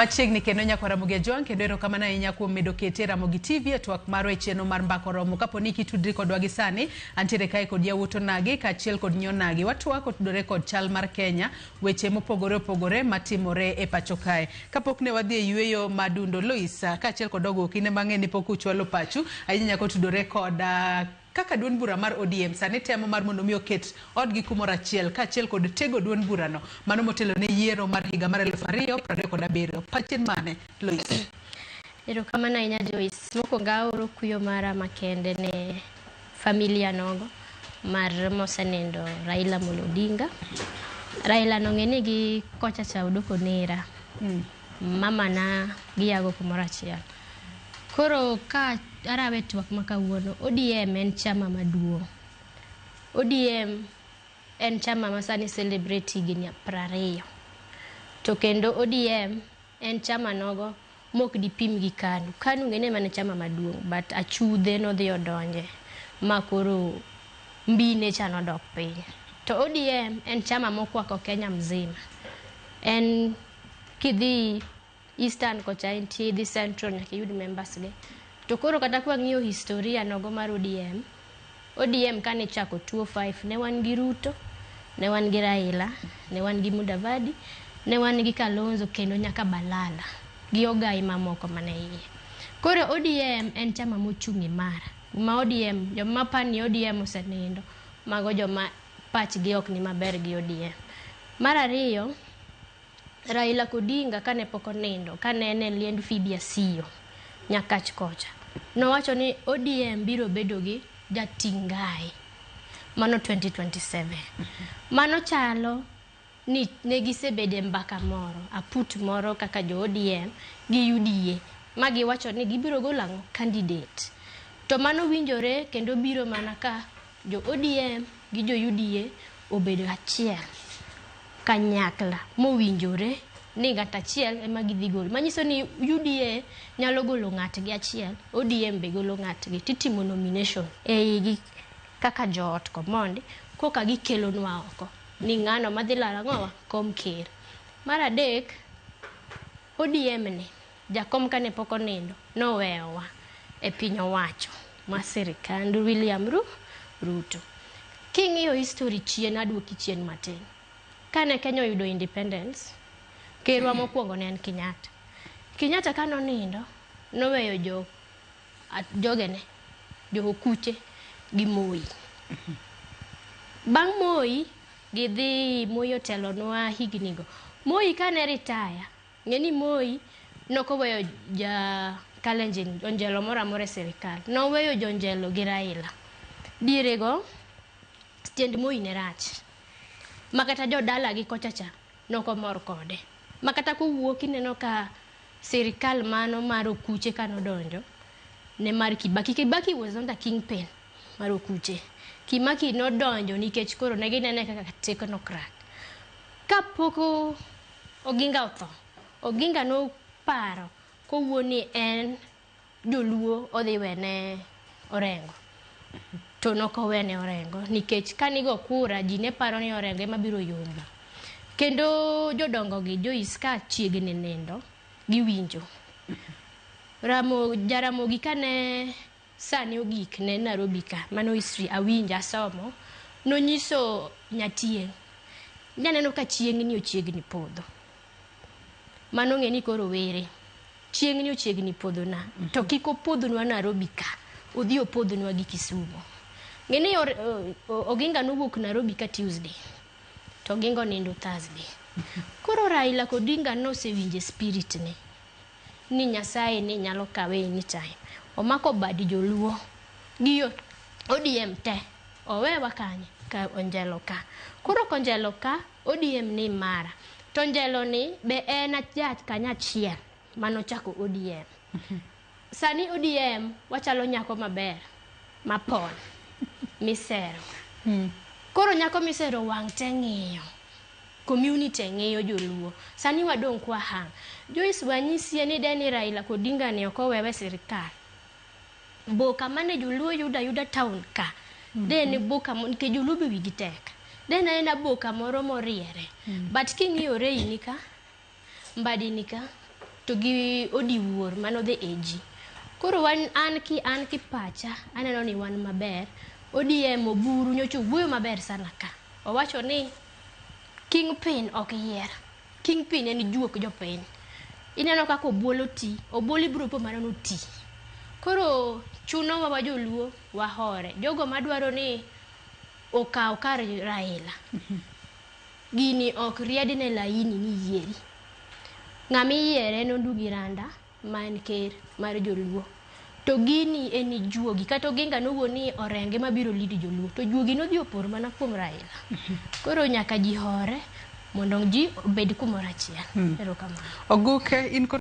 Machiegni kendo nyakwa Ramogi Ajwang' kendo erokamano ahinya kuom medo kete Ramogi TV e twak marwa e chenro mar Mbaka Oromo. Kapo ni kitudri kodwa gi sani, antiere kae kod yawuot onagi kaachiel kod nyonagi. Watwak otudore kod chal mar Kenya, weche mopogore opogore matimore e pacho kae. Kapok ne wadhi e yueyo madundo, Lois, kaachiel kod Ogo, kinde mang'eny ne pok uchwalo pachu ahinya nyaka otudore kod kaka duond bura mar ODM sani temo mar mondo mi oket odgi kumoro achiel kaachiel kod tego duond burano mano motelo ne yiero mar higa mar 2027. Pachi en mane, Lois? Erokamano ahinya, Joyce. Mokwongo aoro kuyo mara makende ne familia nogo mar mosenindo Raila Amolo Odinga. Raila nong'e ni gi kocha cha odoko nera. Mama na giago kumoro achiel. Koro ka arawe twak ma kawuono, ODM en chama maduong'. ODM en chama ma sani celebrate higni 20. To kendo ODM en chama nogo mok dipim gi KANU. KANU ng'ene mana chama maduong' but achudhe nodhi odonje ma koro mbine cha nodok piny. To ODM en chama mokwako Kenya mzima. En kidhi Eastern kocha entie, idhi Central nyaka iyud members ge. To koro kata kwang'iyo historia nogo mar ODM, ODM kane ichako 2005 ne wan gi Ruto, ne wan gi Raila, ne wan gi Mudavadi, ne wan gi Kalonzo kendo nyaka Balala gi ogai mamoko mane iye. Koro ODM en chama mochung' imara. Ma ODM, joma pani ODM osenindo, mago joma pachgi ok ni maber gi ODM. Mar ariyo, Raila Odinga kane pok onindo, kane en e liend Phoebe Asiyo, Nyakach kocha, nowacho ni ODM biro bedo gi jating' mano 2027. Mano chalo ni ne gisebedo e mbaka moro, aput moro kaka jo ODM gi UDA, ma giwacho ni gibiro golo ang'o? Candidate. To mano winjore kendo biro mana ka jo ODM gi jo UDA obedo achiel kanyakla mowinjore ni ng'at achiel ema gidhi golo. Manyiso ni UDA nyalo golo ng'atgi achiel, ODM be golo ng'atgi titimo nomination e igi kaka joot komondi koka gikelonwa oko ni ng'ano madhi laro ang'owa kom ker. Mar adek, ODM ni jakom kane pok onindo noweyowa e piny owacho mar sirikand William Ruto. King'iyo history chien aduoki chien matin. Kane Kenya oyudo independence, kerwa mokwongo ne en Kenyatta. Kenyatta kanonindo, noweyo jo jogene, jo okuche gi Moi. Bang' Moi, gidhi Moi otelonwa higni go. Moi kane retire, ng'e ni Moi nokoweyo ja Kalenjin jonjelo moro amora e sirikal. Noweyo jonjelo gi Raila. Diere go, tiend Moi ne rach. Ma kata jodala gi kocha cha nokomor kode. Ma kata kowuok ineno ka sirikal mano mar okuche kanodonjo ne mar Kibaki. Kibaki was not a kingpin mar okuche. Kibaki nodonjo nikech koro ne ginene kaka technocrat. Kapok Oginga otho, Oginga noparo kowuo ni en joluo odhi wene Orengo. To nokowene Orengo nikech kanigo kura ji ne paro ni Orengo ema biro yombo. Kendo jodongo gi Joyce ka chiegni nindo giwinjo. Ramo, Jaramogi kane sani ogik ne Nairobi ka, mano history awinjo asomo, nonyiso Nyatieng' ni aneno ka chieng' ni ochiegni podho. Mano ng'e ni koro were. Chieng' ni ochiegni podho na. To kik opodhnwa Nairobi ka. Odhi opodhnwa gi Kisumu. Ng'e ni Oginga nowuok Nairobi ka Tuesday. To Oginga onindo Thursday. Koro Raila Odinga nosewinjo spirit ne. Ni Nyasaye ni nyalo kawe anytime. Omako bad joluo. Gi ODM te. Owewa kanye? Ka onjelo ka. Koro konjelo ka, ODM ni imara. To njelo ni be en kanyo achiel manochako ODM. Sani ODM wachalo nyako maber mapon misero. Koro nyako misero wang' te ng'iyo. Community ng'iyo joluo. Sani wadong' kwa hang. Joyce wanyisie ni deni Raila Odinga ni ok owewe sirikal. Boka mane joluo yudo ayuda town ka. De en boka nikech joluo be wigi tek. De en aena boka moro moriere. But king'iyo Rei ni ka, Mbadi ni ka, to gi Odiwuor mano the AG. Koro wan an ki an ki pacha aneno ni wan maber. ODM Oburu nyocha owuoyo maber sana ka. Owacho ni kingpin ok yier. Kingpin en juok jopiny. Ineno kaka Obuolo ti. Obuolo ibiro po mana noti. Koro chunowa wa joluo wahore. Jogo madwaro ni okaw kar Raila. Gini ok riedne laini ni yieri. Ng'ama iyiere en Ondugi Randa ma en ker mar joluo. To gini en juogi. Kata Oginga nowuo ni Orenge mabiro lead joluo. To juogi nodhi opor mana kuom Raila. Koro nyaka ji hore mondo ji obed kumoro achiel. Erokamano. Oguke in kod